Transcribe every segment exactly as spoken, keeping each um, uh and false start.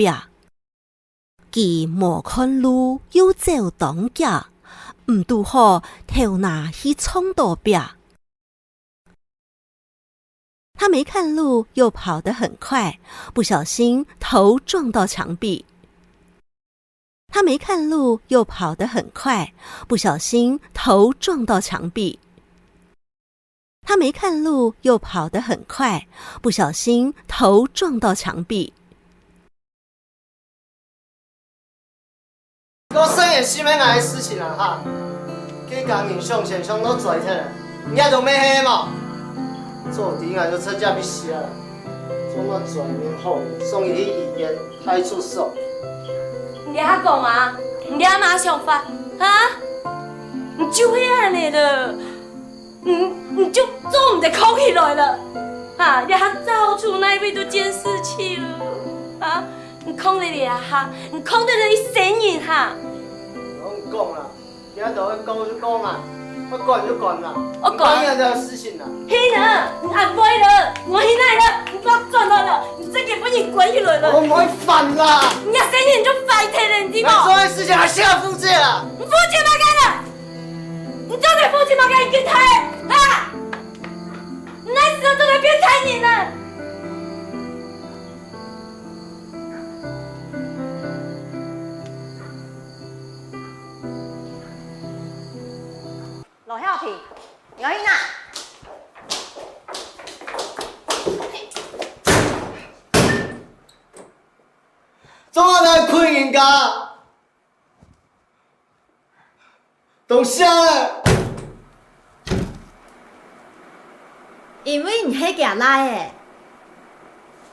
壁。佢無看路又走當遽，毋堵好頭那去撞著壁。他沒看路又跑得很快，不小心頭撞到牆壁。他沒看路又跑得很快，不小心頭撞到墙壁。他沒看路又跑得很快，不小心頭撞到牆壁。我細人心愛𠊎个事情啊哈，佢家人想先想到嘴忒了，你也都沒黑嘛？做底𠊎就出家必死啊！做麼嘴面好，送佢去醫院派出所。你這下講啊，你阿媽想法啊？你就係恁樣了。 你，你就做毋得囥起來了。啊，你還早出那位都監視器了。啊，你囥在這哈，你囥在這一生人哈。毋好講啦，今日就愛講就講啊，愛管就管啦，我管。你管人家的事情啦。係啊，你恁壞了，我現在了，你不要轉來了，你真个分人關起來了。我毋會犯啦。你這生人就壞忒了，你知無？你做的事情還需要負責啊？你負責麼个啦？ 你做得負責麼个變態啊？你哪時做得變態人啊？羅曉婷，你愛去哪？做麼个困人家？ 都下了！因為你係厥倈仔，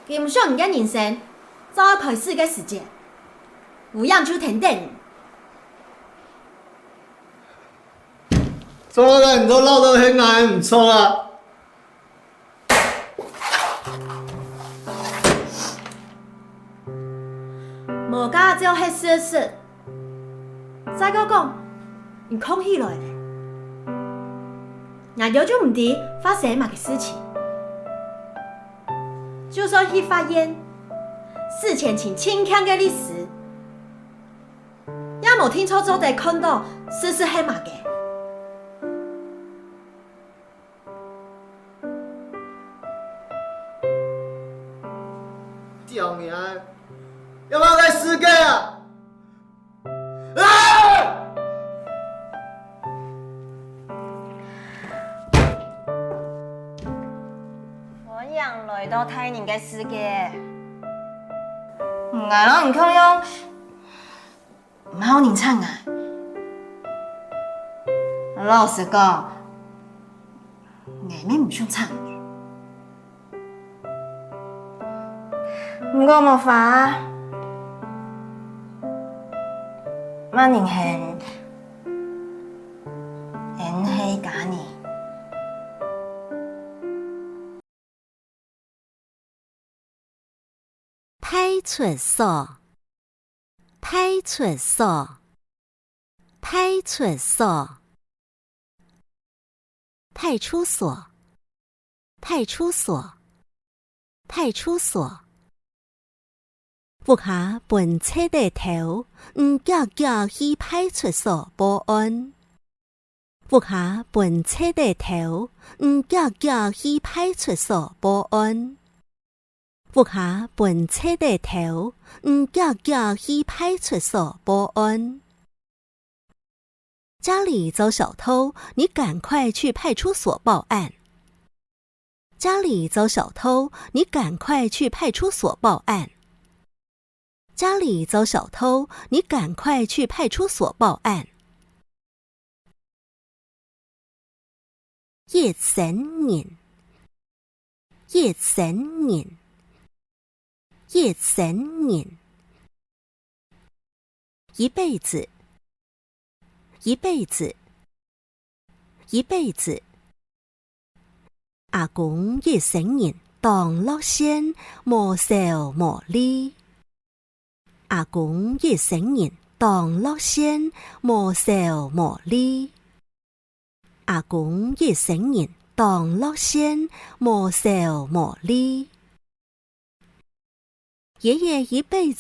佢毋想你个人生，早開始个時節，烏影就跈等你。做麼个你都鬧到係𠊎毋著啊？ 無駕照係事實。再過講，你囥起來了。𠊎兜就毋知發生麼个事情。就算去法院，事前請盡強个律師，也無定著做得看著事實係麼个。 救命啊！有無在世界啊？啊！歡迎來到大人个世界。𠊎摎你共樣， 毋好人插𠊎。老實講，𠊎乜毋想插你。毋過無法啊，麼人係你，𠊎係家人。 派出所，派出所，派出所，派出所，派出所，派出所。屋下分賊仔偷，你遽遽去派出所報案。 屋下分賊仔偷，你遽遽去派出所報案。屋下分賊仔偷，你遽遽去派出所報案。家裡遭小偷，你趕快去派出所報案。 家裡遭小偷，你趕快去派出所報案。家裡遭小偷，你趕快去派出所報案。一生人，一生人， 一生人。一輩子，一輩子，一輩子。阿公一生人當樂線，無愁無慮。阿公一生人當樂線，無愁無慮。 阿公一生人當樂線，無愁無慮。爺爺一輩